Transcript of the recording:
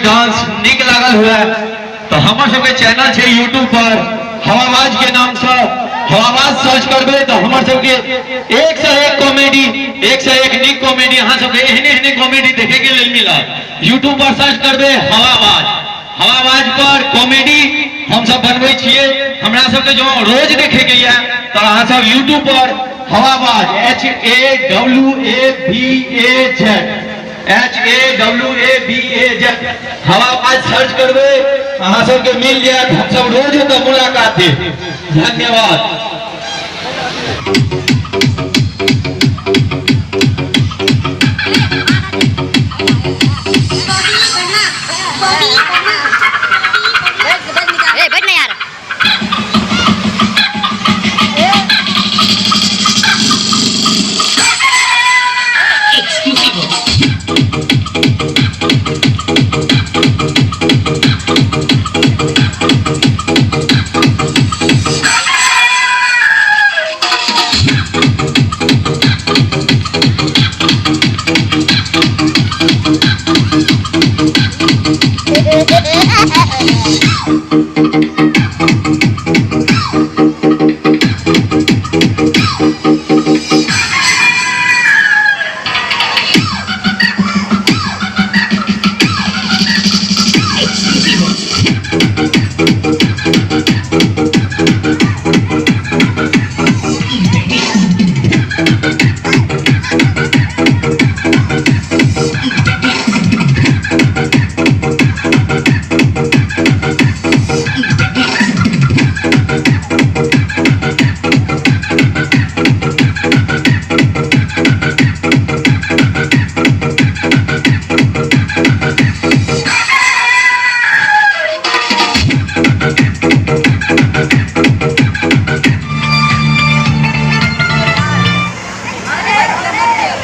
Dance नीक लागल हुए तऽ हमर सबके चैनल छै यूट्यूब पर हवाबाज के नाम से। हवाबाज सर्च करबै तऽ हमर सबके एक से एक कॉमेडी, एक से एक नीक कॉमेडी, अहाँ सबके एहने एहने कॉमेडी देखे के लेल मिलत। यूट्यूब पर सर्च करबै हवाबाज, हवाबाज पर कॉमेडी हम सब बनबै छियै। हमरा सबके जो रोज देखे के यऽ तऽ अहाँ सब यूट्यूब पर Hawabaaz H A W A B A Z, H A W A B A Z Hawabaaz search करबै, अहाँ सबके मिल जायत। हम सब रोज ओतऽ मुलाकात देब। धन्यवाद।